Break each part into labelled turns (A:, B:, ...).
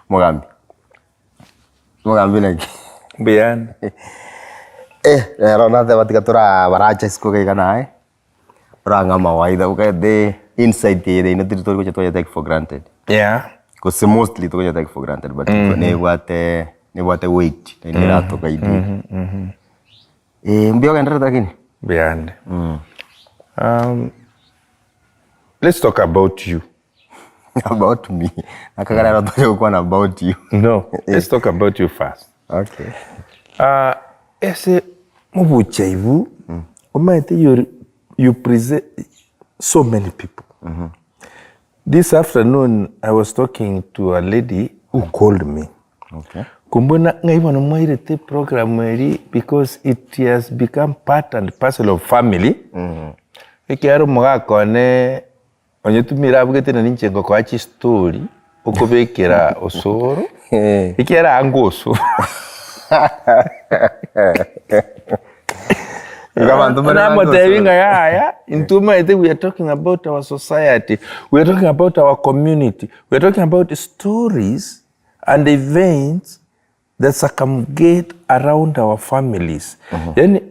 A: Omogambi, omogambi naki?
B: Mbuyande.
A: Eh, rero nateba tiga torabarache isiko iga iga naye, orang'e amawaidha okagete insight eye naende tiri tori gocha toye take for granted.
B: Yeah.
A: Gose mostly togocha take for granted but nebwate nebwate weight naende eratoguide. Eh, mbuya ogendererete lakini?
B: Mbuyande. Um, let's talk about you.
A: About me? Akagera rero toche gokwana about you.
B: No, let's talk about you first.
A: Okay.
B: Uh, ase mobuchaibu, omanyete you, you present so many people. This afternoon I was talking to a lady who called me.
A: Okay.
B: Kombona ng'ai bono mwairete program eri because it has become part and parcel of family. Ekiagera omogaka one onye tumire abugete nari inche ngokoa chistori okobekera osoro ekiagera anga osoro.
A: Igo abanto mbare bange
B: Namotebi
A: osoro.
B: ng'a yaya intwe omanyete we are talking about our society, we are talking about our community, we are talking about stories and events that circumgate around our families. Yaani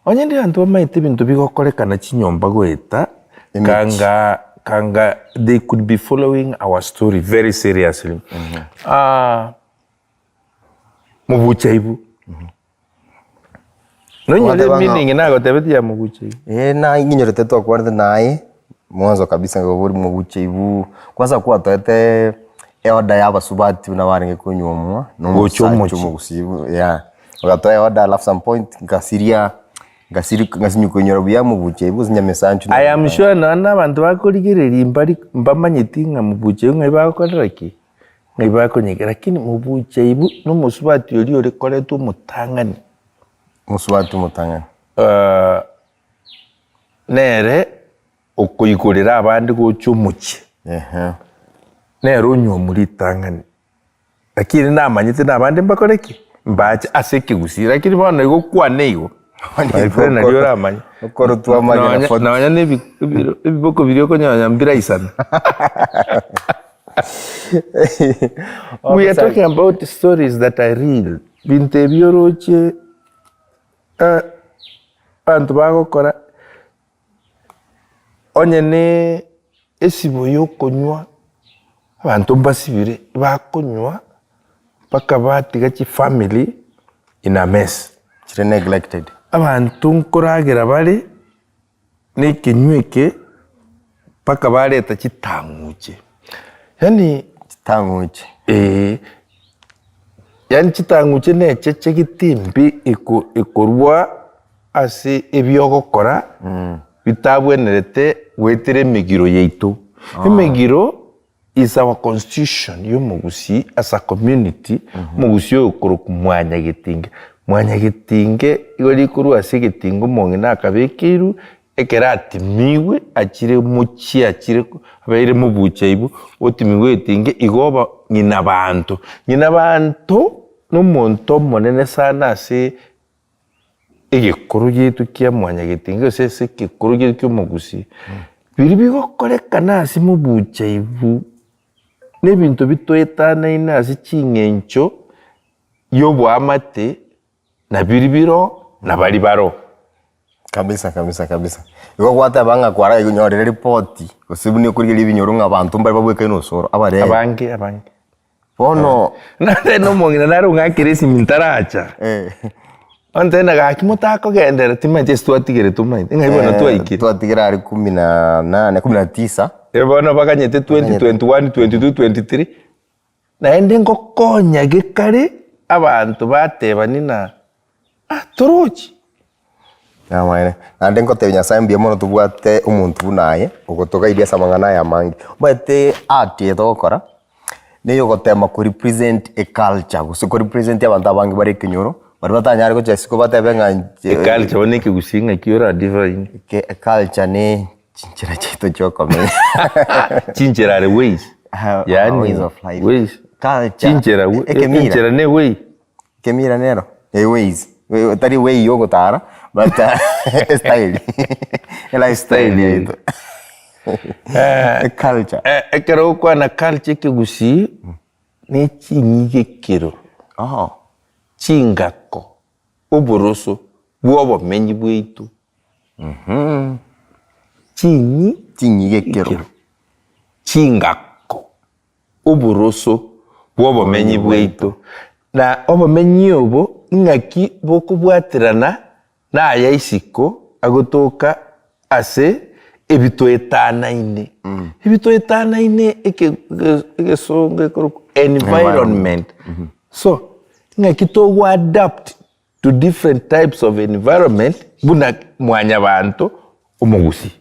B: onye ndi abanto bamaete ebinto bigokorekana chinyomba goeta kanga kanga they could be following our story very seriously. Ah, mobuchaibu. Nonyore
A: Ogoteba ng'a-
B: meaning nagotebetie ya mobuchaibu.
A: Eh, naye nginyorete twakwanete naye, mwanzo kabisa ngakobori mobuchaibu, kwanza kwatoete eorder ya abasubati buna barenge konyuomwa, na
B: Gocha
A: omosacha
B: omochie.
A: omogusii yeah. Ogatoa eorder alafu some point nkasiria, nkasiri nkasinywa koinyora buya mobuchaibu gose nyamesanchu
B: I am sure nonya na abanto bakorigereria mbari mbamanyeti ng'a mobuchaibu ng'ai bagokorera ki? Ng'ai bakonyegera lakini mobuchaibu na omosubati oria ore koretwa omotang'ani.
A: Mosubati omotang'ani.
B: Nere okoigorera abande gocha omochie.
A: Ehe.
B: Nere onywomu ritang'ani. Lakini namanyete na abande mbakore ki? Mbache ase ekegusii. Lakini bono igo okwane igo, my friend nari oramanye.
A: Okorotwa amagena
B: Nonya
A: forty.
B: nonya na ebi ebiro ebiboko biria okonyonya mbiraisane. We are talking about stories that are real. Binto ebi oroche eh, abanto bagokora onye ne esibo yokonywa, abanto mbasibire bakonywa mpaka batiga chifamily in a mess.
A: Chire neglected.
B: Abanto nkoragera bare na ekenywa eke mpaka bareta chitang'uche, yaani
A: Chitang'uche.
B: Eeh, yaani chitang'uche na echeche gete embe eko ekorwa ase ebiogokora bitabwenerete goetera emegiro yaito. Emegiro is our constitution ya omogusii as a community, omogusii oyo okorokwa mwanyagetinge. Mwanyagetinge igo rikorwa ase egetinge omong'ina akabekeirwe, ekero atimigwe achire mochie achire abeire mobuchaibu, otimigwe egetinge igo oba ng'ina banto. Ng'ina banto na omonto omonene sana ase egekoro giaito kia mwanyagetinge gose ase egekoro giaito kia omogusii, biria bigokorekana ase mobuchaibu, na ebinto bitoetanaine ase ching'encho ya oboamate, na biria biro, na baria baro.
A: Kabisa kabisa kabisa. Igo gwateba ng'a kwaragonyorire ripoti, gose buna okorigereria ebinyoro ng'a abanto mbare babwekaine osoro, abareri.
B: Abange abange.
A: Bono.
B: Nare na omong'ina nare ong'akere esimi ntaracha.
A: Eh.
B: Ontebia ng'a gaki motakogenderera timanyeti ase twatigerete omanyete ng'ai bono twaikire.
A: Twatigire aria kumi na nane, kumi na tisa.
B: Eh bono baganyete 2021, 22, 23, naende ngokonya gekare abanto batebani na ah torochi.
A: Namaene. Naende ngotebia Nyasaye mbuya mono tobwate omonto buna aye, ogotogaidia ase amang'ana aya amange. Omanyete art eye togokora, na eyogotema ko represent eculture gose ko represent abanto abange bare ekenyoro, baria batanyare gochia isiko batebe ng'a inche
B: Eculture bono ekegusii ng'aki ora define?
A: Eke eculture ne chinchera chiaito chia okomenya.
B: Chinchera are ways,
A: Our
B: yaani
A: ways of life.
B: ways.
A: Culture,
B: Chinchera we-
A: ekemira.
B: enchera ne way.
A: Kemira nero, eh ways, tari way ya ogotara but estyle, elifestyle yaito. Eculture.
B: Eh, ekero ogokwana culture ekegusii, ne chinyigekero,
A: Oh.
B: chingako, oboroso bw'obomenyi bwaito. Chinyi
A: Chinyigekero.
B: Chingako, oboroso bw'obomenyi bwaito. Na obomenyi obo ing'aki bokobwaterana naya isiko agotoka ase ebitoetanaine. Ebitoetanaine eke egesongo ekorokwa environment. So, ng'aki togo adapt to different types of environment buna mwanyabanto omogusii.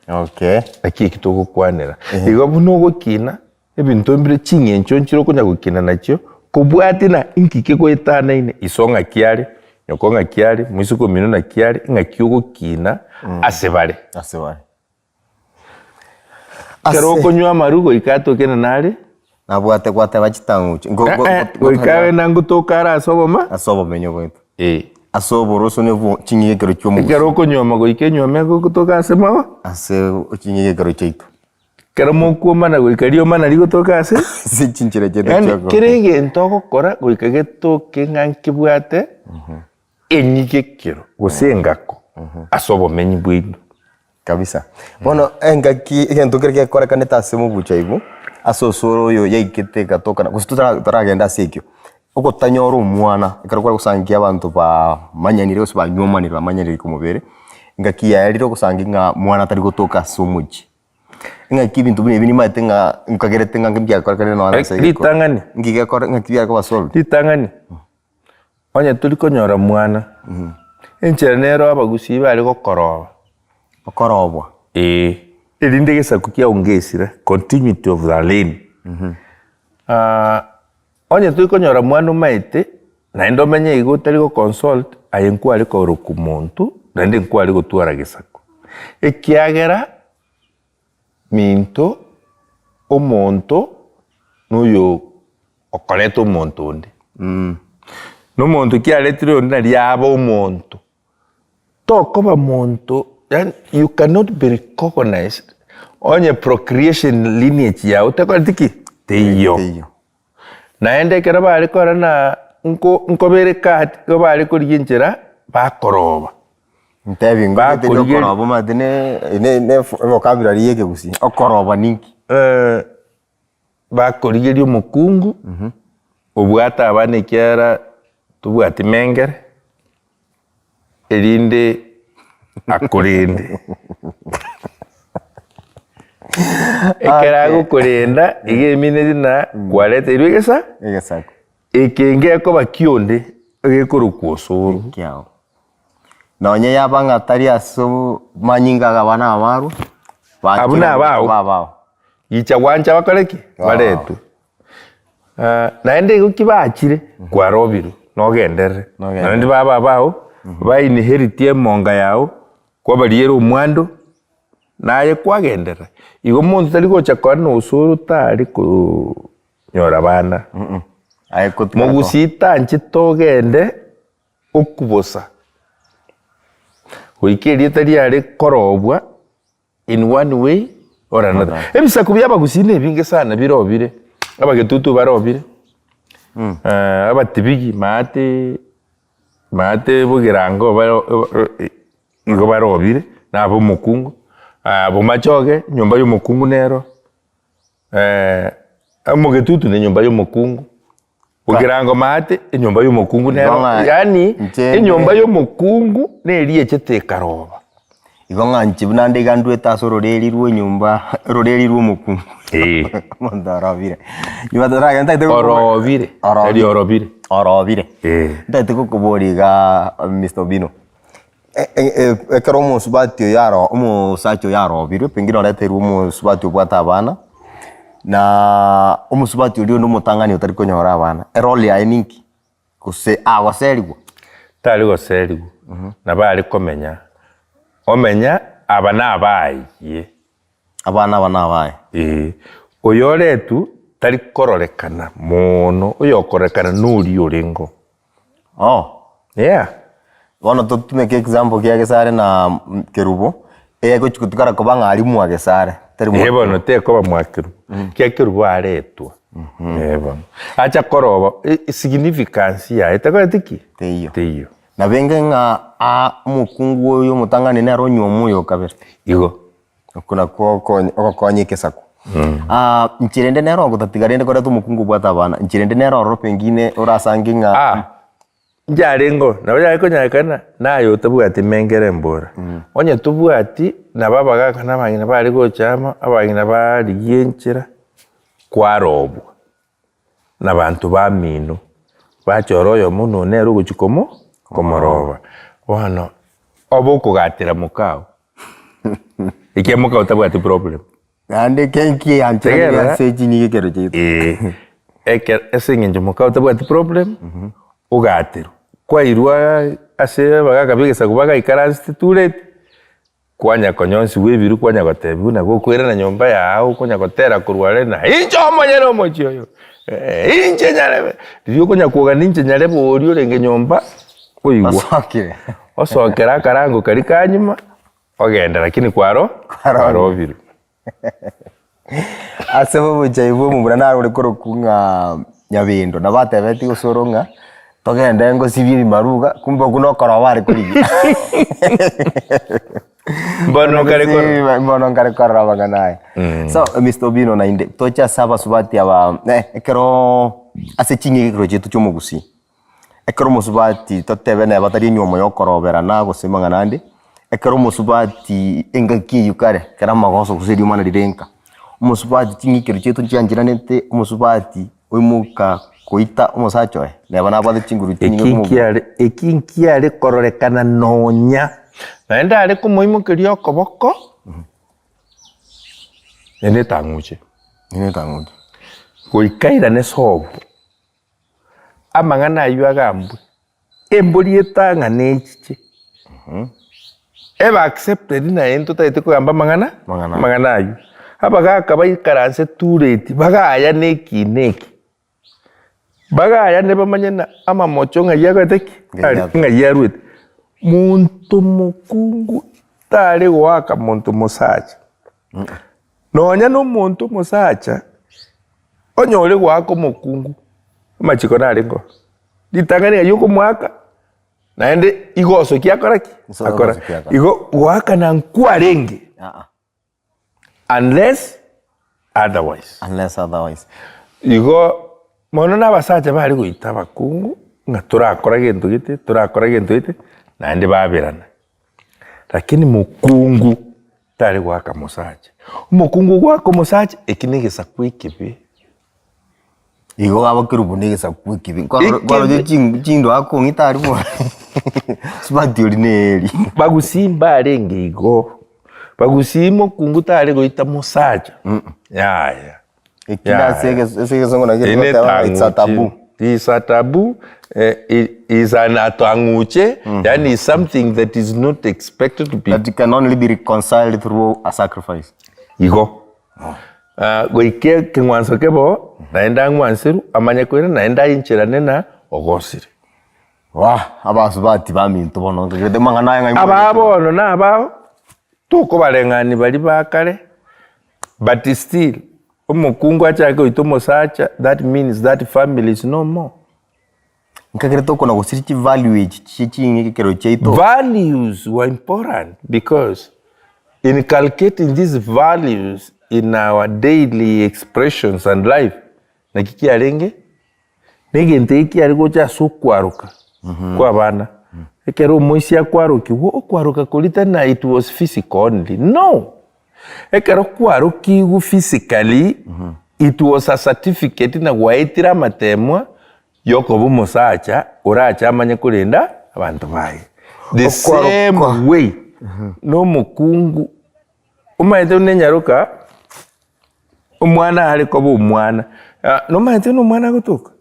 A: Okay.
B: Naki eki togokwanera. Igo buna ogokina, ebinto mbire ching'encho nchire okonya gokina nachio, kobwatia na inki kegoetanaine, iso ng'aki are, nyoko ng'aki are, moiseke omino naki are, ng'aki ogokina ase bare.
A: Ase bare.
B: Ekero
A: Ase-
B: okonywa amaru goika atoke nare,
A: Nabwate gwateba chitang'uche. Ngo- ngo-
B: eh,
A: ngo-
B: goika abe na ngotoka are ase oboma,
A: Ase obomenyo bwaito.
B: eh.
A: Ase oboroso nebo ching'igekero chi'omogusii.
B: Ekero okonyuoma goika enyuoma egotoka ase mago.
A: Ase ching'igekero chiaito.
B: Ekero mokwomana goika riomana rigotoka ase.
A: Ase chinchera chiaito
B: Yaani
A: chi'okoba.
B: kera egento ogokora goika getoke ng'a nkebwate enyigekero gose engako ase obomenyi bwaino.
A: Kabisa. Bono engaki egento kere gekorekanete ase omobucha igo, ase osoro oyo yaikete egatokana gose totara totaragenda ase ekio, ogotanyora omwana ekero kware gosangia abanto bamanyanire gose banywomanire bamanyanire komobere, engaki yaerire ogosangi ng'a mwana tari gotoka ase omochie. Engaki ebinto buna ebi nimanyete ng'a nkagerete ng'a mbiakorekanire nonya ase egekoro.
B: Ritang'ani.
A: Nki gekore ng'aki biakoba solved?
B: Ritang'ani, Onye tori konyora mwana, enchera nero abagusii bare gokoroba.
A: Okorobwa.
B: Ee, erinde egesaku kiao ngesire, continuity of the line. Onye tori konyora mwana omaete, naende omenye igo otari go consult, aye nkware koroku monto, naende nkware gotwara gesaku. Ekiagera. Minto, omonto noyo okoreta omonto onde. Na omonto ki aretire onde nari abe omonto. Tokoba monto yaani you cannot be recognized onye procreation lineage yago tekoreti ki? Teiyo.
A: Teiyo.
B: Naende ekero bare korora na nko nkobere card igo bare korigia enchera bakoroba.
A: Ntebi ngobete
B: Bakorigeria-
A: okoroba omanyete ne ne ne vocabulary ya ekegusii, okoroba ninki?
B: Bakorigeria omokungu obwate abana ekiagera tobwati mengere. Erinde akorende. Ekero agokorenda, iga emineti na kwareteirwe egesa,
A: Egesaku.
B: eke ngekoba kionde egekorokwa osoro.
A: Kiao. Nonye yaba ng'a tari ase manyinga aga abana abarwa,
B: Abwo nabao.
A: babao.
B: Gicha gwancha bakore ki? Baretwe. Naende igo ki bachire, kwarobirwe, nogenderere.
A: Nogenderere.
B: Naende baba abao, ba inherit emonga yao, kwabariera omwando, naye kwagenderera. Igo monto tari gocha koa na osoro tari konyora abana.
A: Aye kotigara ko-
B: Mogusii tanchete ogende okubosa, goika erieta riare korobwa. In one way or another. Ebisaku bia abagusii nebinge sana birobire, abagetutu barobire, eh, abatibigi maate maate bogirango baro igo barobire, na aba omokungu, bomachoge enyomba ya omokungu nero. Omogetutu nenyomba y'omokungu, ogerango maate enyomba y'omokungu nero,
A: Igo ng'a
B: yaani
A: inche
B: enyomba
A: nde-
B: y'omokungu neri echete ekaroba.
A: Igo ng'a inche buna nde iga ndwete ase ororeri rwa enyomba ororeri rwa omokungu.
B: Eh.
A: Omonto orobire. Nyuma toragende ntagete gokobori-
B: Orobire, tari orobire.
A: Orobire.
B: Eh.
A: Ntagete gokoboria igaa Mr Obino, Ekero omosubati oyo aro omosacha oyo arobirwe, pengine oreterwe omosubati obwate abana, na omosubati oria onde omotang'ani otari konyora abana, erole yaye ninki? Gose agoserigwa?
B: Tari goserigwa, nabo are komenya, omenya aba nabaye.
A: Abana aba nabaye.
B: Ee, oyoretwe tari kororekana mono, oyokororekana noria orenge.
A: Oh.
B: Yeah.
A: Bono totumeke example kia Gesare na Kerubo. Egochi gotigara koba ng'a aria mwagesare, tari
B: Ee bono tekoba mwakerubo, ekiagera kerubo aretwa. Ee bono. Acha koroba e significance yaye tekoreti ki?
A: Teiyo.
B: Teiyo.
A: Nabo enge ng'a aa omokungu oyo omotang'ani nere onyuomwa oyo okabere.
B: Igo.
A: Oko nakwo okonya ogokonya egesaku. Inche rende nere ogotatiga rende koreta omokungu obwate abana, inche rende nere ororo pengine orasange ng'a.
B: Ah, inche arenge oo, nabo yare konyarekana naye otabwati mengere embora. Onye tobwati, nabo abagaka na abang'ina bare gocha amo, abang'ina barigia enchera, kwarobwa. Nabanto bamino, bachora oyomo buna one nere ogochia komo komoroba. Bono, obe okogatera mokao, ekiagera mokao tabwati problem.
A: Naende eke nkianchera
B: Tegerera.
A: ase chinyige ekero chiaito.
B: Eeh, ekero ase eng'encho mokao tabwati problem, ogaterwa, kwairwa ase abagaka ba egesaku bagaikaransete tureti, Kwanya konyonsigwa ebiru kwanya gotebiwa na gokoirana nyomba yao okonya gotera korwa are na inche omonyene omochie oyo eh, inche nyarebe. Riria okonya kogania inche nyarebe oria orenge nyomba oigwa.
A: Osokire.
B: Osokere akarango karia ka nyuma ogende lakini kwaro
A: Kwarobirwe.
B: kwarobirwe.
A: Ase obochai bwa omomura narore korokwa ng'a Nyabendo, nabo atebetie gose oro ng'a togende ngosibie ebimaruga, kumbe okwo nokoroba are korigia.
B: Mbono nkare korora.
A: Mbono nkare korora amang'ana aya. So Mister Obino naende, toche ase abasubati aba ekeroo ase ching'igekero chiaito chia omogusii, Ekero omosubati totebe neba tari enywomo yokoroberana gose amang'ana ande, ekero omosubati engaki eywo kare, ekero amagoso gose eriomana rire nka, omosubati ching'ikero chiaito nchiancheranete omosubati oimoka koita omosacha oye, neba nabwate chinguru chinyinge
B: Eki
A: komobua.
B: nkiare eki nkiare kororekana nonya, naende are komoimokeria okoboko, ere etang'uche.
A: Ere etang'uche.
B: Goika airane sobo. Amang'ana ayio agambwe, embori etang'ane echiche, ebe accepted naye ntotagete kogamba amang'ana
A: Amang'ana.
B: amang'ana ayio. Abagaka baikaranse tureti bagayane eki na eki, bagayane bamanye na amamocho ng'ai agoete ki?
A: Ng'ai
B: Ari
A: aruete.
B: ng'ai aruete. Monto mokungu tare goaka monto mosacha, nonya na omonto omosacha. Onye ore goaka omokungu, amachiko narenge oo, ritang'ani ayio okomoaka, naende igo osokia akora ki?
A: Iso
B: Akora.
A: osokia akora.
B: Igo goakana nkwarenge
A: Aa.
B: unless otherwise.
A: Unless otherwise.
B: Igo mono na abasacha bare goita abakungu ng'a torakora gento gete, torakora gento gete, naende baberana. Lakini mokungu tare goaka mosacha, omokungu ogoaka omosacha eki na egesaku ekebe.
A: Igo gabokirwe buna egesaku ekebe.
B: Ekebe.
A: Kwaroche chindo akong'ita aria bwa smart oria neri.
B: Bagusii mbarenge igo, bagusii mokungu tare goita mosacha, yaya.
A: Ekio ase ase egesongo nakio kegoteba it's a taboo.
B: It's a taboo, is an atang'uche, yaani is something that is not expected to be.
A: That can only be reconciled through a sacrifice.
B: Igo. Goika ekeng'wanso kebe oo, naende ang'wanserwe, amanye koirana, naende aincherane na ogosire.
A: Wah! Abasubati baminto bono nkagete amang'ana aya ng'a
B: Aba bono nabao, tokobareng'ani baria ba kare, But still omokungu achake goita omosacha that means that family is no more.
A: Nkagera tokona gosiria chivalue echi chie ching'ikero chiaito.
B: Values were important because inculcating these values in our daily expressions and life naki kiarenge Negento eke kiare gocha ase okwaroka kw'abana. Ekero omoisia akwarokigwa, okwaroka koria tari na it was physical only, no! Ekero kwarokigwe physically, it was a certificate na gwaetire amatemwa yokoba omosacha orache amanye korenda abanto baye. The same
A: Okwaroka.
B: way na omokungu, omanyete buna enyaroka. Omwana are koba omwana, nomanyete buna omwana agotoka?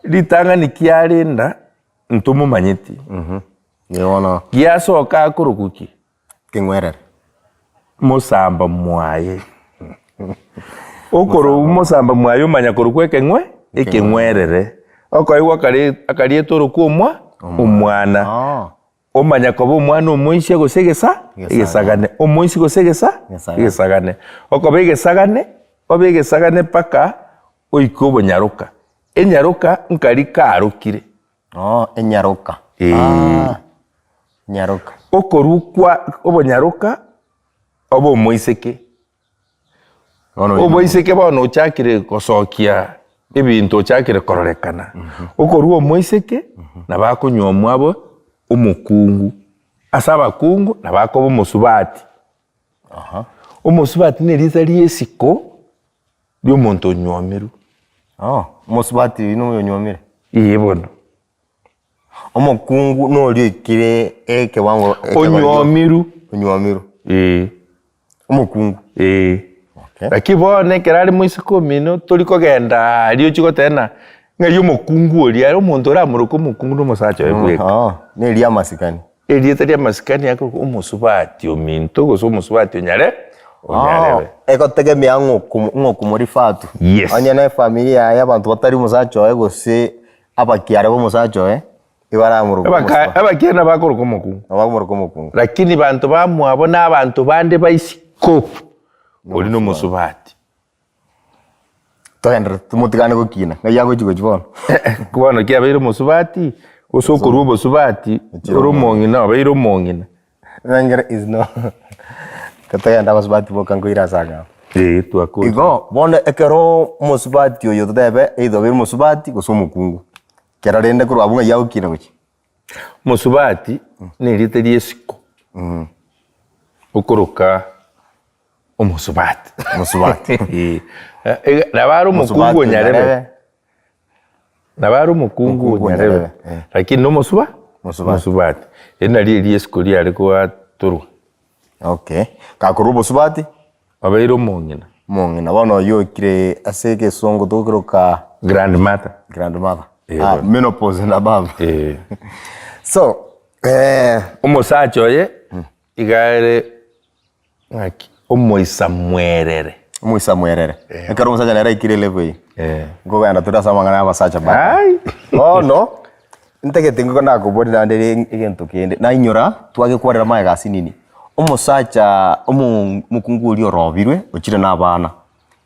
B: Ritang'ani kiarenda ntomomanyeti,
A: Bono
B: giasoka akorokwa ki?
A: Keng'werere.
B: Mosamba mwaye. Okorokwa mosamba mwaye omanya korokwa ekeng'we ekeng'werere. Okoigwa akare akarieta orokwa omwa omwana.
A: Ah.
B: Omanya koba omwana omoisia gose egesa egesagane, omoisia gose egesa egesagane. Okoba egesagane, obe egesagane mpaka oike obonyaroka. Enyaroka nkari karokire.
A: Oo, enyaroka.
B: Eeh.
A: Ah, enyaroka.
B: Okorukwa obonyaroka obe omoiseke.
A: Bono oyo
B: Omoiseke bono ochakire gosokia ebinto ochakire kororekana. Okorwa omoiseke nabo akonywa omwabo omokungu, ase abakungu nabo akoba omosubati.
A: Aha.
B: Omosubati na erieta ria esiko ria omonto onywomirwe.
A: Oh, omosubati oyio noyo onywomire.
B: Ee bono.
A: Omokungu noria oikire ekewango
B: Onywomirwe.
A: Onywomirwe.
B: Ee.
A: Omokungu.
B: Ee.
A: Okay.
B: Lakini bono ekero are moiseke omino tori kogenda aria ochie goteba ng'a ng'ai omokungu oria are omonto oramoroke omokungu na omosacha oye bweka.
A: Oo, na eria amasikani.
B: Erieta ria amasikani akorokwa omosubati ominto gose omosubati onyare onyarebe.
A: Egotegemea ng'a okomo ng'a okomorifaa tu.
B: Yes.
A: Onye na efamiri yaye abanto batari omosacha oye gose abakiare ba omosacha oye, igo aramoroke
B: Abaka
A: omosubati.
B: abakiare nabo bakoroka omokungu.
A: Nabo bakomoroka omokungu.
B: Lakini banto bamwabo na abanto bande ba isiko, oria nomosubati.
A: Togenderere tomotigane gokina, ng'ai agochi gochi bono?
B: Bono kiabeire omosubati, gose okorwa obosubati, ore omong'ina obeire omong'ina.
A: Engere is no totogenda abasubati boka nkoira ase ang'ao.
B: Ee twakocha.
A: Igo bono ekero omosubati oyo totebe either obeire omosubati gose omokungu, kera rende korwa abwo ng'ai agokina gochia?
B: Mosubati na erieta ria esiko, okoroka omosubati.
A: Omosubati.
B: Ee, nabo are omokungu
A: Omosubati
B: onyarebe.
A: onyarebe.
B: Nabo are omokungu
A: Omokungu
B: onyarebe,
A: onyarebe, eh.
B: lakini na omosuba
A: Mosubati.
B: omosubati. Eri nario eriesiko riare goatorwa.
A: Okay, gakorwa obosubati.
B: Obeire omong'ina.
A: Omong'ina, bono oyio oikire ase egesongo tokeroka.
B: Grandmother.
A: Grandmother.
B: Eh,
A: Ah,
B: bono.
A: menopause and above.
B: Eh.
A: So, eh,
B: Omosacha oye, iga are Ng'aki? Omoisamwerere.
A: Omoisamwerere. Ekero omosacha nere aikire elevel eye.
B: Eh.
A: Nkogenda tore ase amang'ana ya abasacha baadaye.
B: Ai.
A: Bono, ntagete nigo nakoboria naende ere egento kende, nainyora twagekwarera magega ase nini, omosacha omo omokungu oria orobirwe ochire na abana,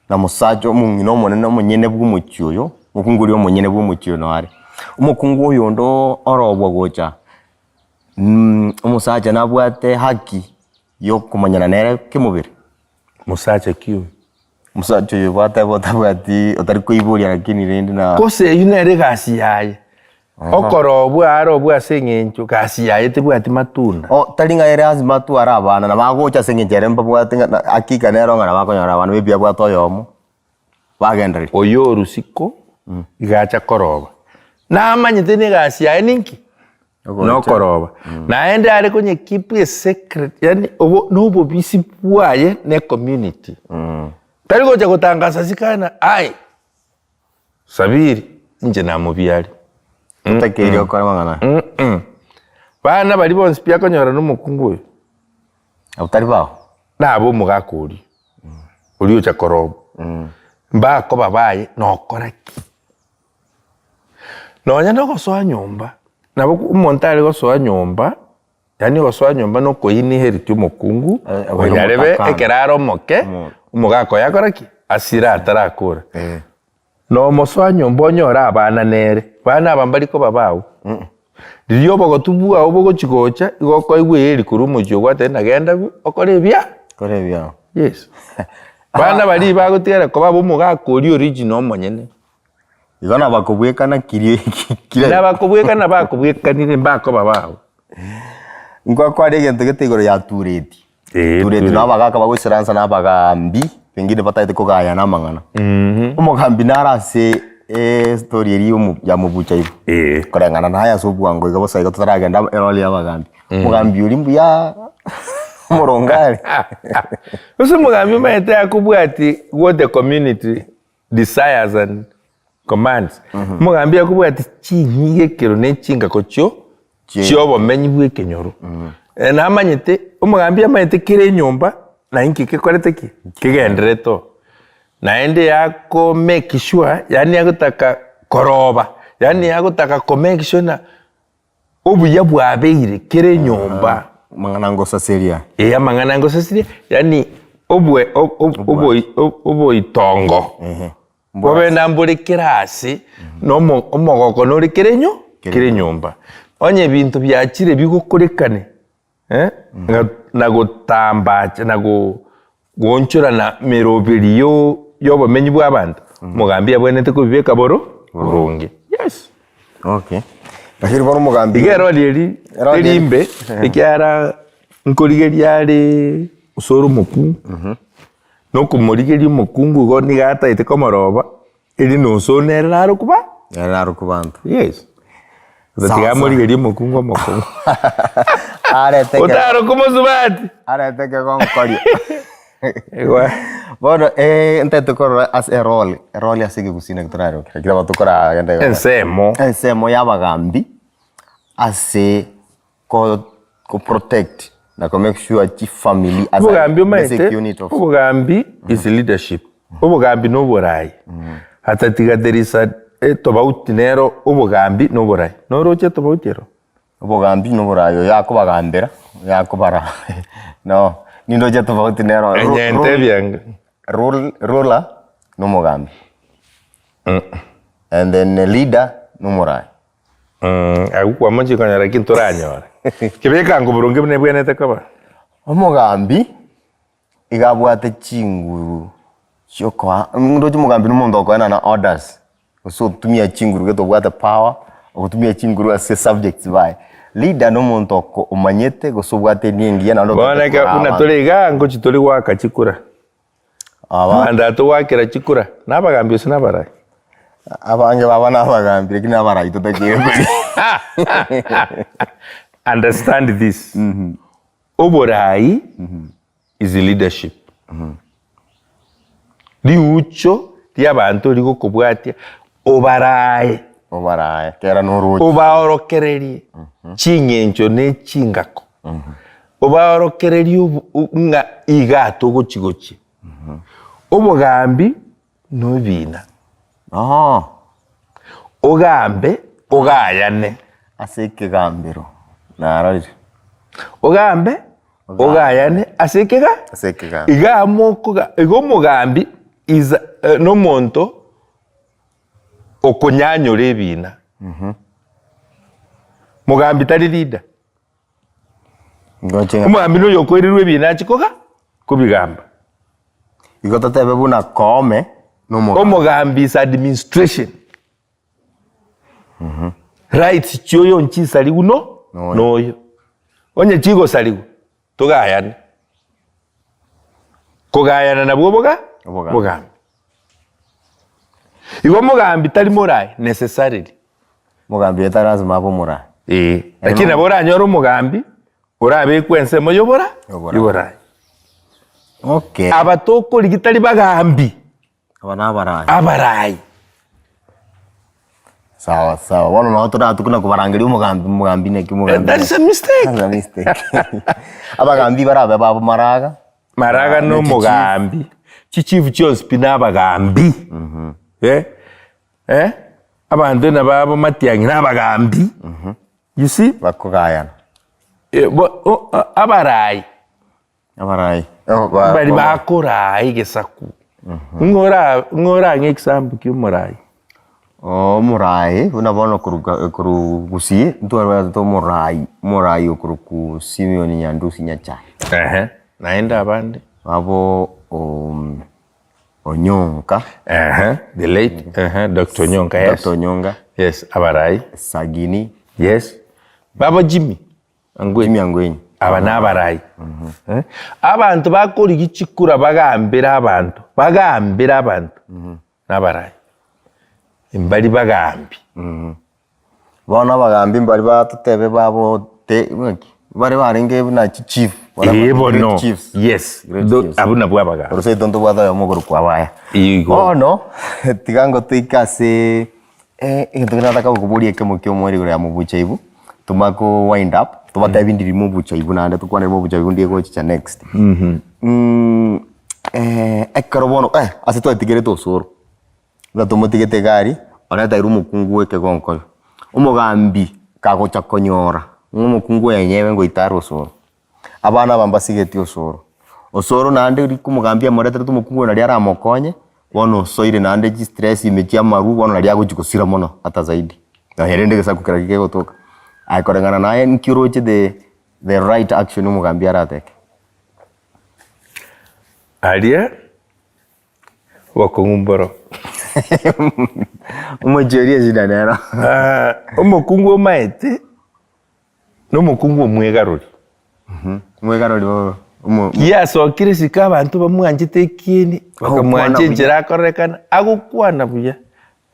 A: na mosacha omong'ina omonene omonyene bwa omochie oyo, omokungu oria omonyene bwa omochie oyo noo are. Omokungu oyo onde orobwa gocha, omosacha nabwate haki yokomanyana nere kemobere.
B: Mosacha ki oyo?
A: Omosacha oyo gwateba otabwati otari koiboria lakini rende na.
B: Gose eyio nere egasi yaye, okorobwa arobwe ase eng'encho gasi yaye tebwati matunda.
A: Oh tari ng'a ere lazima atware abana, nabo agocha ase eng'encho ere mbabwate ng'a na hakika nero ng'a nabo akonyora abana maybe abwate oyomo, bagendereria.
B: Oyo orusiko iga acha koroba, namanyete na egasi yaye ninki? Nokoroba. Naende are konye keep a secret, yaani obo nobobisi bwaye na ecommunity. Tari gocha gotangasa sikana aye Sabiri inche namobiaria.
A: Otakeire gokora amang'ana aya.
B: Bana baria bonsi pi akonyora na omokungu oyo.
A: Abwo tari bao.
B: Nabe omogaka oria, oria ocha koroba. Mbakoba baye nokora ki? Nonya na ogosoa nyomba, nabo omonto are gosoa nyomba, yaani ogosoa nyomba na okoinheriti omokungu,
A: Eh, obeire
B: onyarebe
A: omotakana.
B: ekero are omoke,
A: Omo-
B: omogaka oye akore ki? Asire atarakora.
A: Eh.
B: Na omosoa nyomba onyore abana nere, bana aba mbari koba bao. Riria obogotu bwao bogochi gocha, igo okoigwa eeri korwa omochie ogwatebe ng'a genda okore ebia.
A: Kore ebiao.
B: Yes. Bana baria bagotigara koba ab'omogaka oria original omonyene.
A: Igo nabakobwekana kiria kira.
B: Nabakobwekana bakobwekanire mbakoba bao.
A: Nkwakwana egento gete igoro ya tureti.
B: Ee,
A: Tureti
B: tureti.
A: na abagaka bagoisaransa na abagaambi, pengine batagete kogayana amang'ana. Omogambi nare ase estory eria yomo ya mobucha igo.
B: Ee.
A: Koreng'ana naye ase obwango iga bosa igo totaragenda eroli ya abagambi. Omogambi oria mbuya omoronge are.
B: Gose omogambi omanyete akobwati what the community desires and commands. Omogambi akobwati chinyigekero ne chingako chio chiobomenyi bwa ekenyoro. Eh, namanyete, omogambi amanyete kera enyomba na inki kekorete ki? Kegenderete oo. Naende yako make sure, yaani agotaka koroba, yaani agotaka ko make sure ng'a. Obuya bwabeire kera enyomba.
A: Amang'ana ngosaseria.
B: Ee, amang'ana ngosaseria, yaani obwe oboitongo bobe nambore kera ase, na omogoko nore kera enyo kera enyomba. Onye ebinto biachire bigokorekane na gotambacha na goonchorana meroberi y'obomenyi bw'abanto, omogambi abwenerete kobibeka boro boronge. Yes.
A: Okay. Lakini bono omogambi
B: Iga erori eri
A: Erori
B: teri
A: eri.
B: imbe ekiagera nkorigeria are gose ore omokungu, na okomorigeria omokungu igo nigo atagete komoroba, eri nonsi one nere naro koba
A: Nere naro kobanto.
B: yes.
A: Sawa,
B: Tiga
A: sawa.
B: amorigerie omokungu omokong'u.
A: Arete ke-
B: Otaro komosubati.
A: arete kegonkorio.
B: Igwa.
A: Bono eh, ntete korora ase erole, erole ase ekegusii naki toraroke, lakini nabo tokoragenda igo.
B: Ensemo.
A: Ensemo ya abagambi ase ko ko protect na ko make sure chifamily as a
B: Obogambi
A: basic
B: omanyete,
A: unit of
B: obogambi is leadership. Obogambi na oborai. Atatiga there is a etobauti nero obogambi na oborai. Noroche etobauti ero?
A: Obogambi na oborai oyo akobagambera, oyo akobara no nindoche tofauti nero ru-
B: Enye
A: ru-
B: ntebia nge.
A: rule- ruler na omogambi and then leader na omorai.
B: Agwo kwamochia konyora lakini toranyore. Kebeka boronge buna ebwenerete koba.
A: Omogambi iga abwate chinguru chiokoa ndoche omogambi na omonto okoenana orders gose otumia chinguru gete obwate power, ogotumia chinguru ase subjects baye. Leader na omonto oko omanyete gose obwate enia engiya naende
B: Bono
A: otagete
B: ekero
A: koraa
B: buna
A: abanto.
B: tore igaa ngochi tore goaka chikura.
A: Aba
B: Abanto aba togoakera chikura, na abagambi gose na abarai?
A: abange baba na abagambi lakini abarai totakeire koria.
B: Understand this, oborai is leadership. Riucho riabanto rigokobwatia obarae.
A: Obarae, kera noroche.
B: Obaorokererie ching'encho ne chingako. Obaorokererie obo ng'a igaa togochi gochia. Obogambi nobina.
A: Oo.
B: Ogambe ogayane.
A: Ase ekegambero narorire.
B: Ogambe ogayane ase ekega
A: Ase ekegambero.
B: Igaa mokoga iga omogambi is a nomonto okonyanyora ebina. Mogambi tari leader.
A: Ngoche ng'a-
B: Omogambi noyo okoirerwa ebina achie koga kobigamba.
A: Igo totebe buna Koome nomogambi.
B: Omogambi is administration. Rights chioyo nchisarigwe no
A: Noyo.
B: noyo. Onye chigosarigwa togayane. Kogayana nabwo oboga
A: Obogambi.
B: obogambi. Igo omogambi tari morae necessarily.
A: Omogambi oyo tari lasima abe omorae.
B: Ee, lakini nabo oranyore omogambi orabekwe ensemo y'obora
A: Y'oborae.
B: y'oborae.
A: Okay.
B: Aba tokorigia tari bagambi.
A: Aba nabarai.
B: Abarai.
A: Sawa sawa. Bono nabo toratwe na kobarangeria omogambi omogambi naki omogambi.
B: That is a mistake.
A: That's a mistake. Abagambi barabe babo maraga.
B: Maraga
A: Na
B: na omogambi. Chichief chionsi pi na abagambi. Eh? Eh? Abanto na babo matiang'i na abagambi. You see?
A: Bakogayana.
B: Eh, bo- o- a- abarai.
A: Abarai.
B: Mbari bakoraa egesaku. Ng'o ora ng'o orang'e example ki omorai?
A: Omorai buna bono koruga korwa gusii ntwarwete omorai omorai okorokwa Simeon Nyandusi Nyachae.
B: Ehe, naende abande?
A: Abo Onyonka.
B: Ehe, the late ehe, Doctor Onyonka, yes.
A: Doctor Onyonka.
B: Yes, abarai.
A: Sagini.
B: Yes. Baba Jimmy.
A: Jimmy Angwenyi.
B: Aba nabarai. Eh? Abanto bakorigia chikura bagambere abanto, bagambere abanto nabarai. Mbari bagambi.
A: Bono abagambi mbari batotebe babo te ng'aki bare barenge buna chichief
B: Ee
A: great
B: bono.
A: chiefs.
B: Yes.
A: Great
B: Tho-
A: chiefs.
B: Abwo nabwo abagambi.
A: Korwa seito ntobwate oyomo okorokwa Abaya.
B: Igo.
A: Bono tiga ngotoike ase Egento kere nataka gokoboria ekemo kia omoerio igoro ya mobucha ibu, tomanye ko wind up, tobatebi ndiri mobucha ibu naende tokwanere mobucha ibu ndiye gochicha next. Ekero bono eh ase twatigerete osoro, buna tomotigete iga aria, oretairwe omokungu bwa ekegonkoyo, omogambi. Kagocha konyora ng'a omokungu oye enyewe ngoita are osoro, abana aba mbasigeti osoro, osoro naende rika omogambi amoreterete omokungu oyo naria aramokonye, bono osoire naende chistress ime chia amarwa bono naria agochi gosira mono ata zaidi. Nonya rende egesaku keria kegotoka. Aye koreng'ana naye nki oroche the the right action omogambi arateke?
B: Aria Obokong'u mboro.
A: Omochie oria eshida nero.
B: Ah, omokungu omaete nomokungu omwegarori.
A: Omwegarori oo omo-
B: Giasokire isiko abanto bamwanchete ekieni,
A: Agokwana
B: bakamwancha
A: buya.
B: enchera akorekana, agokwana buya,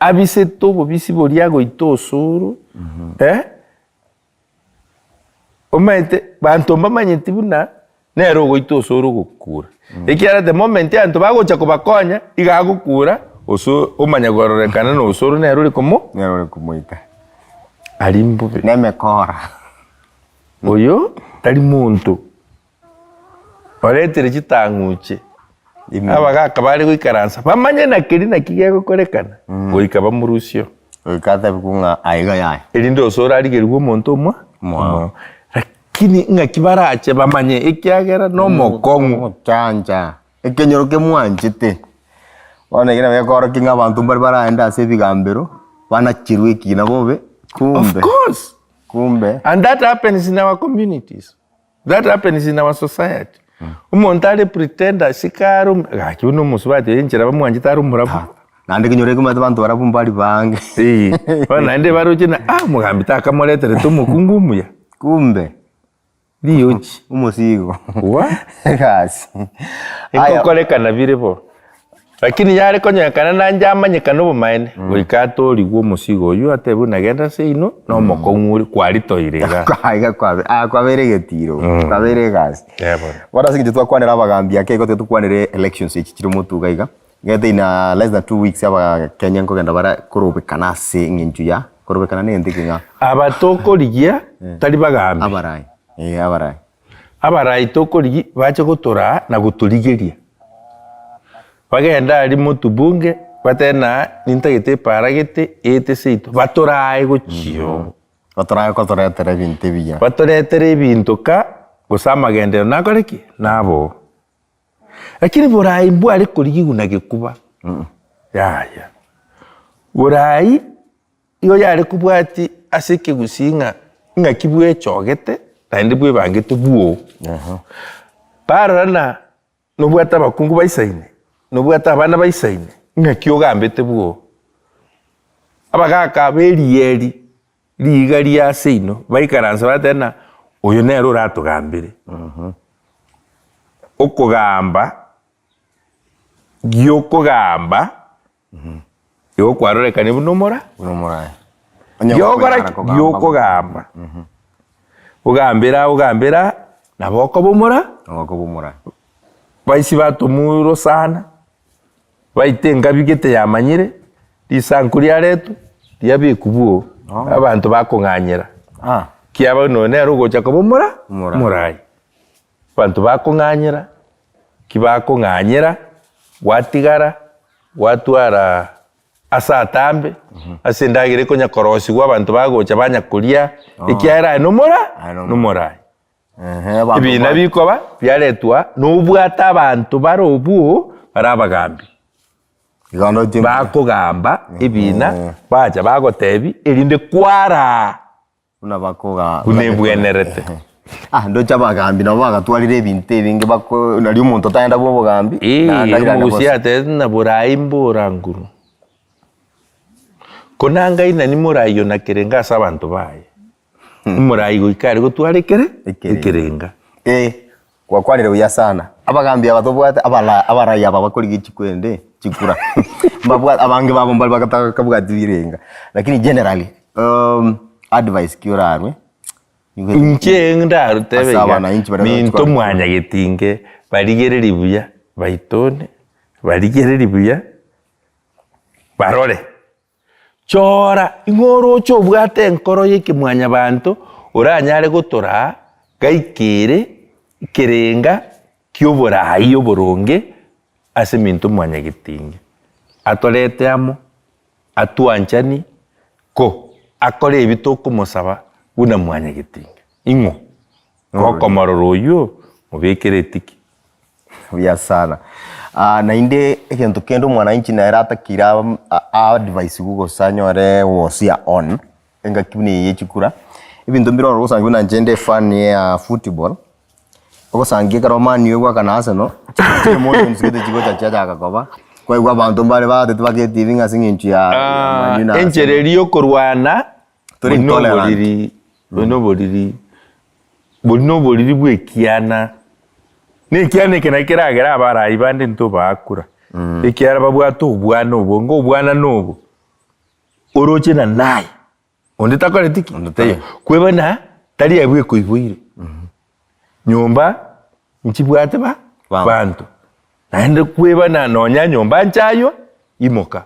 B: abisete obobisi boria agoita osoro, eh, Omanyete banto mbamanyeti buna nere ogoita ase ore ogokura, ekiagera the moment abanto bagocha kobakonya iga agokura ase omanya kororekana na ase ore nere ore komo
A: Nere ore komoita.
B: Aria mbobe.
A: Nemekora.
B: Oyo tari monto. Oretire chitang'uche, abagaaka bare goikaransa bamanye na keria naki gegokorekana, goika bamorusie oo.
A: Goika atebigwe ng'a aiga yaya.
B: Erinde ase orarigerigwe omonto omwa
A: Omwao.
B: Lakini ng'aki barache bamanye, ekiagera nomokong'u.
A: Omochancha, ekenyoro kemwanchete. Bono ekio nabo gekoorokia ng'a abanto mbare baraende ase ebigambero, banachirwe ekina bobe,
B: Of
A: kumbe,
B: course!
A: kumbe.
B: And that happens in our communities. That happens in our society. Omonto are pretender asike are omu- gaki buna omosubati oyo enchera bamwanchete are omorabu.
A: Naende ekenyoro ekio omanyete abanto barabwo mbari bange.
B: Eh, bono naende baroche ng'a ah omogambi takamoreterete omokungu omuya.
A: Kumbe
B: Riochi.
A: omosigo.
B: Wa?
A: Egasi. Aya,
B: Egokorekana bire bo. Lakini yare konyorekana nainche amanyekane obomaene, goika atorigwe omosigo oyio atebe buna genda seino na omokong'u ore kwaritoire igaa.
A: Iga kwabe ah kwabeire egetiro, kwabeire egasi.
B: Eh bono.
A: Bono ase eng'encho twakwanera abagambi ake igo tiga tokwanere elections echi chire motwe iga iga, gete in a less than 2 weeks abakenya nkogenda bare korobekana ase eng'encho ya korobekana na egento eke ng'a
B: Aba tokorigia tari bagambi.
A: abarai, eh abarai.
B: Abarai tokorigia bache gotoraa na gotorigeria. Bagende aria motubunge, batebe ng'a nintagete epaara gete eete seito, batorae gochia oo.
A: Batorae kotoretera ebinto ebiya.
B: Batoretere ebinto ka, gose amagenderero nakore ki? Nabe oo. Lakini borai mbware korigigwa na gekuba, yaya. Borai igo yare kobwati ase ekegusii ng'a ng'aki bwechogete naende bwebangete bwoo. Barora na Nobwate abakungu baisaine, nobwate abana baisaine, ng'aki ogambete bwoo? Abagaaka b'erieri riiga ria seino baikaranse batebe ng'a oyo nere oratogambere. Okogamba gi'okogamba Igo kwarorekania buna omora
A: Buna omorae.
B: Giokora ki? Giokogamba. Ogambere aa ogambere aa, nabo okoba omora.
A: Nabo okoba omorae.
B: Baisi batomwa orosana, baite engabi gete yamanyire, risanku riaretwa, riabekwa bwoo, abanto bakong'anyera.
A: Ah.
B: Kiaba buna oyo nere ogocha koba omora
A: Omorae.
B: omoraai. Abanto bakong'anyera, ki bakong'anyera, gwatigara. Gwatwara ase atambe, ase endagera ekonya korosigwa abanto bagocha banya koria, ekiagera aye nomora
A: Aye nomora.
B: nomoraai.
A: Ehe, abanto
B: Ebina
A: ba-
B: bikoba biaretwa nobwate abanto bare obwo bare abagambi.
A: Igo ndoche mbuya.
B: Bakogamba ebina, bacha bagotebi erinde kwaraa.
A: Buna bakoga
B: Buna ebwenerete.
A: Ah, ndoche abagambi nabo bagatwarire ebinto ebinge bako nari omonto tagenda bwa obogambi
B: Ee,
A: naende airane
B: omogusii
A: bosa.
B: atebete ng'a borai mbora nguru. Ko nangainani morai ona kerenga ase abanto baye. Omorai goika are gotwara ekere
A: Ekerenga.
B: ekerenga.
A: Eh, Gwakwanire buya sana. Abagambi aba tobwate abara abarai aba bakorigia chikwende chikura mbabwate abange babo mbare batakabwati birenga lakini generally um, advice ki orarwe
B: Inche ndarutebe
A: Ase
B: iga,
A: abananchi baria
B: minto
A: baratware.
B: mwanyagetinge barigererie buya baitone, barigererie buya barore. Chora, ing'o oroche obwate enkoro y'ekemwanyabanto oranyare gotoraa gaikere ekerenga ki'oboraai oboronge ase eminto mwanyagetinge, atorete amo, atwanchanie, ko akore ebi tokomosaba. Buna mwanyagetinga. Ing'o? Gokomorora oyio, mobekere etiki.
A: Buya sana. Ah, naende egento kende omwananchi nere atakire a- a- advice gose anyore wosia on, engaki buna eye ye chikura, ebinto mbire ororo ogosangi buna inche nde fan ya football, ogosangi ekero Man U egwaka na Arsenal, chi emotions gete chigocha chiachaka koba, kwaigwa abanto mbare baatete baka etibi ng'a ase eng'encho ya Man U na
B: Enchera
A: Arsenal.
B: eria yokorwana,
A: Tore
B: bori
A: intolerant.
B: noboriri, bori noboriri, bori noboriri bw'ekiana, na ekiana eke nakio keragere abarai bande ntobakura, ekiagera babwate obwana obonge, obwana nobo, oroche na naye, onde takoreti ki?
A: Onde
B: Taiyo.
A: taiyo.
B: Kweba na tari abwo ekoiboire. Nyomba nchibwate ba
A: Banto.
B: banto, naende kwebana nonya nyomba nchaywa, imoka.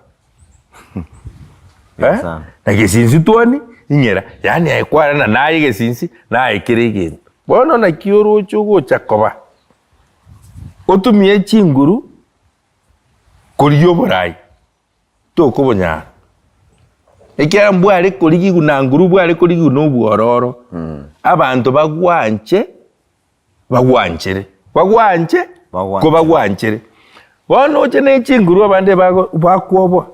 A: Buya
B: Eh?
A: sana.
B: Na gesinsi twani, ing'era, yaani aye kwarana naye gesinsi, naye kera egento. Bono naki oroche ogocha koba, otumie chinguru korigia oborai. Tokobonyara, ekiagera mbware korigigwa na nguru bware korigigwa na obwororo, abanto bagwanche bagwanchere, bagwanche
A: Bagwanchere.
B: kobagwanchere. Bono oche ne chinguru abande bago bakwoboa,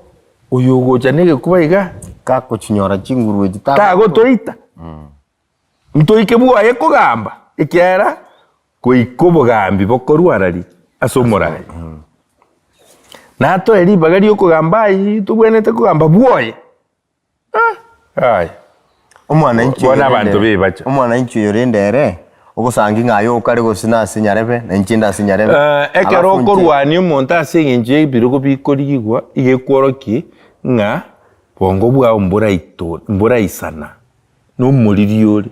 B: oyo ogocha na egekuba iga,
A: Gakochinyora chinguru echi
B: tagotoita. Ntoike bwoye kogamba, ekiagera goika obogambi bokorwa arari ase omoraai. Natoe ribaga ri'okogamba ayio tobwenerete kogamba bwoye. Ah, yaya.
A: Omwananchi
B: Bono
A: oyo
B: abanto
A: rende-
B: bebacha.
A: Omwananchi oyo rende ere, ogosangi ng'a aye okare gose nase nyarebe, na inche inde ase nyarebe.
B: Eh, ekero
A: Alafu inche-
B: okorwania omonto ase eng'encho y'ebirogo bikorigigwa, iga ekworokia ng'a bongo bwao mboraito mboraisana. Nomoriri ore.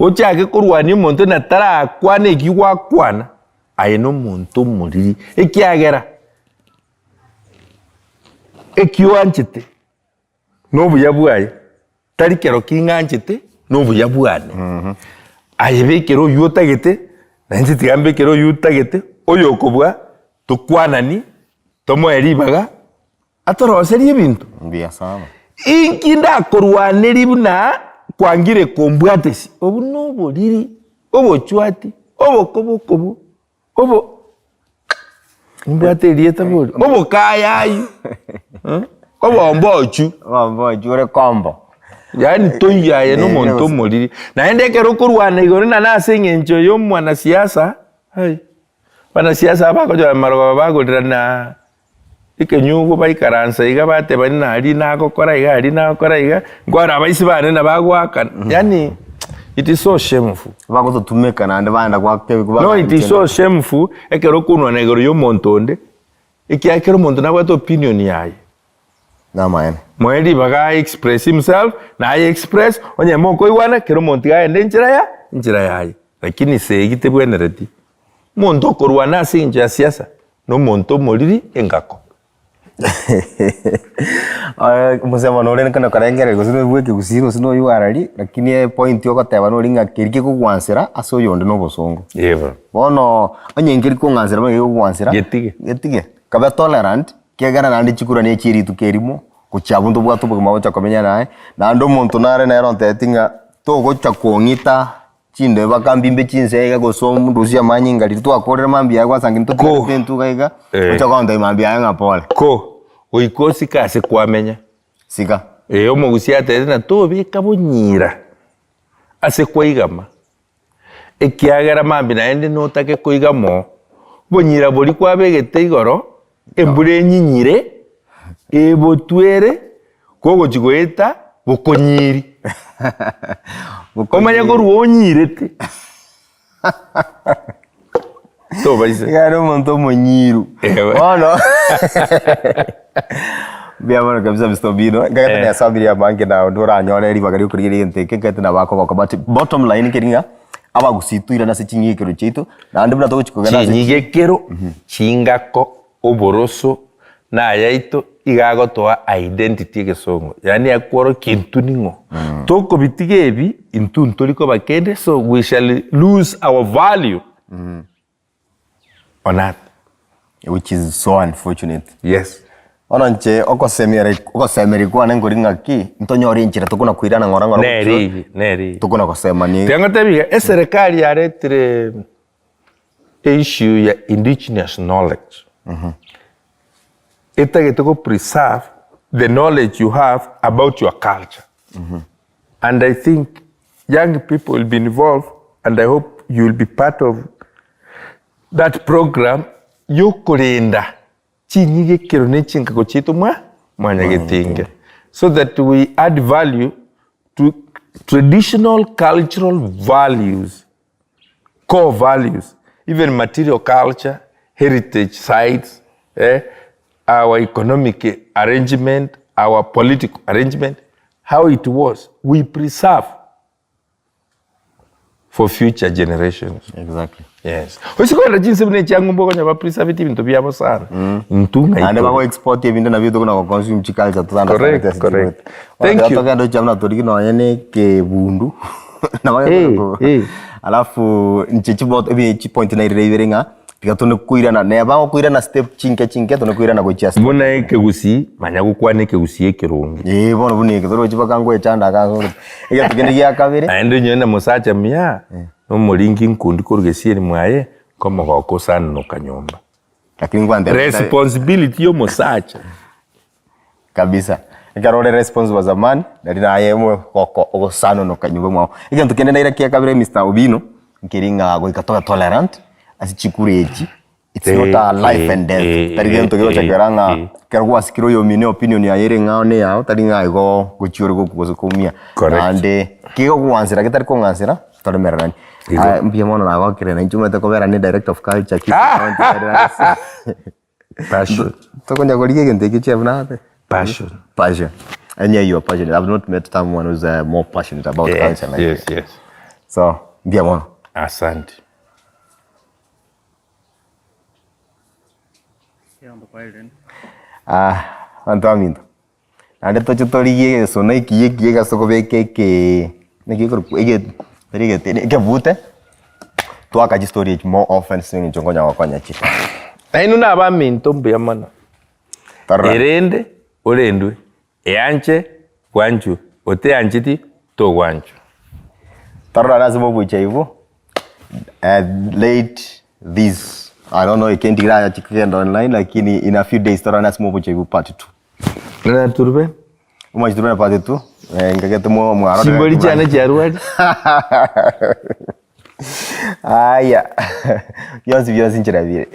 B: Ochake korwania omonto na tarakwana ekio gwakwana, aye nomonto omoriri, ekiagera ekio oanchete nobuya bwaye, tari kero king'anchete nobuya bwane. Aye bekera oywo otagete, na inche tiga mbekere oywo otagete, oyokobua tokwanani, tomoe ribaga. Atoroserie ebinto.
A: Mbuya sana.
B: Inki ndakorwanerie buna kwangire kombwatesi? Obwo noboriri, obochwati, obokobokobo, obo nimbwate erieta bori, obokayayu, eh, obombochu.
A: Obombochu ore kombo.
B: Yaani toiyo aye
A: Eh,
B: nomonto
A: gose-
B: omoriri. Naende ekero okorwana igoro na nase eng'encho ya omwanasiasa, hai, abanasiasa aba bagochora marogoba bagorerana Ekenyugo baikaransa iga bateba ng'a aria nagokora iga aria nagokora iga, nkwarora abaisi bane nabagoakana, yaani it is so shameful.
A: Bagototumeka naende baenda goaka
B: No it is so shameful ekero okonwana igoro ya omonto onde, ekiagera kera omonto nabwate opinion yaye.
A: Namaene.
B: Moe ribaga a express himself, naye express, onye mokoigwana kera omonto iga agende enchera ya enchera yaye. Lakini segi tebwenereti. Omonto okorwana ase eng'encho ya siasa, Nomonto omoriri engako.
A: Omosemo nore kando karengereria gose noyo bwa ekegusii gose noyo bwa arari, lakini epoint ogoteba nori ng'a keria kegogwansera ase oyonde na obosongo.
B: Eba.
A: Bono onye nkeri kong'ansera bono kegogwansera,
B: Getige.
A: getige, kabe tolerant, kiagera naende chikura na echie rituko erimo, gochia abwo ntobwate obogima gocha komenya naye, naende omonto nare nere ontebeti ng'a togocha kong'ita. Chinde bakambimbe chinse iga gose ondusie amanyinga riria twakorire mambia aye gwasangi ntotigarete
B: Ko.
A: entuga iga,
B: Eh.
A: oche gontebia mambia aye ng'a pole.
B: Ko, goika osike ase kwamenya.
A: Sika.
B: Ee, omogusia atebete ng'a tobeka bonyira ase kwaigama, ekiagera mambia naende notake koigama oo, obonyira boria kwabegete igoro, embura enyinyire, ebotwere, kogochi goeta bokonyiri. Omanye korwa onyirete. Tobaisa.
A: Iga are omonto omonyiru.
B: Ewe.
A: Bono mbuya mono kabisa Mr. Obino. Nkagete
B: Eh.
A: na efamiri abange na onde oranyore ribaga ria okorigereria egento eke nkagete nabo akogoka but bottom line nkeri ng'a abagusii toirane ase ching'ikero chiaito naende buna togochi kogenda ase
B: Chinyigekero, chingako, oboroso, na ayaito iga agotoa identity egesongo, yaani akworokia intwe ning'o. Tokobitiga ebi, intwe ntori koba kende, so we shall lose our value on earth.
A: Which is so unfortunate.
B: Yes.
A: Bono inche ogosemia ogosemeria kwane nkori ng'aki, ntonyore enchera tokona koirana ng'ora ng'ora
B: Nere
A: gochia
B: eye, nere eye.
A: tokona gosemania.
B: Tiga ngotebi iga, eserekari yaretire issue ya indigenous knowledge, etagete go preserve the knowledge you have about your culture. And I think young people will be involved and I hope you will be part of that program yokorenda chinyigekero ne chinkago chiaito mwa mwanyagetinge so that we add value to traditional cultural values core values even material culture heritage sites eh, our economic arrangement our political arrangement how it was we preserve for future generations.
A: Exactly.
B: Yes. Oise kogenda chinse buna echia ng'umbu okonya ba preserveti ebinto biabo sana. Intwe ng'ai
A: Naende
B: tore.
A: bago export ebinto nabio tokona go consume chiculture
B: Correct,
A: totaunderstandeti ase
B: correct.
A: chigoeta. Bono
B: Thank
A: ekero
B: you.
A: togenda gochia buna torigie nonye na ekebundu nabo
B: Eh,
A: gekorokwa
B: eh.
A: alafu inche chibo ebi chipoint nairire ibere ng'a tiga tone koirana neba gokoirana step chinke chinke tone koirana gochia ase
B: Buna ekegusii, manya gokwana ekegusii ekeronge.
A: Ee bono buna eke torochi mpaka ngoechanda aka ase Egento kende gia kabere.
B: Naende onye na mosacha muya, na omoringi nkundi korwa gesieri mwaye, nkomogoka osanonoka nyomba.
A: Lakini ngwantebia
B: Responsibility ya omosacha.
A: Kabisa. Ekero ore responsible as a man, nari naye omogoko ogosanonoka nyomba mwao. Egento kende naira kia kabere Mister Obino, nkeri ng'a goika tobe tolerant ase chikura echi, it's not a life and death. Tari gento gegocha kera ng'a ekero gwasikire oyomino opinion yaye ere ng'ao na eyao, tari ng'a igo gochia ore gokwa gose koumia.
B: Correct.
A: Naende kegokwansera getari kong'ansera, toremereranie.
B: Igo.
A: Aye mbuya mono nagokire na inche omanyete kobera ne director of culture Kisii County
B: Passion.
A: Tokonya korigia egento ekio chia buna ate?
B: Passion.
A: Passion. And yeah, you are passionate. I've not met someone who's uh, more passionate about
B: Yes,
A: culture like
B: yes,
A: you.
B: yes.
A: So, mbuya mono.
B: Asante.
A: Ah, banto baminto. Naende toche torigie egesona ekiya ekiya egase kobeka ekee naki ekorokwa ege tari egeteni ekebute, twaka chistory echi more often ase eng'encho nkonya gokonya chire.
B: Nainwe nabaminto mbuya mono,
A: Tororane.
B: erende orendwe, eanche bwanchwe, oteancheti togwanchwa.
A: Tororane ase mobucha igo, late this I don't know ekendi kerache kegenda online lakini in a few days tororane ase mobucha igo part two.
B: Rora turube.
A: Omochi turube part 2. Eh, ngagete mwa mwarore.
B: Chimbori chiane chiarwari.
A: Aya. Bionsi bionsi nchera bire.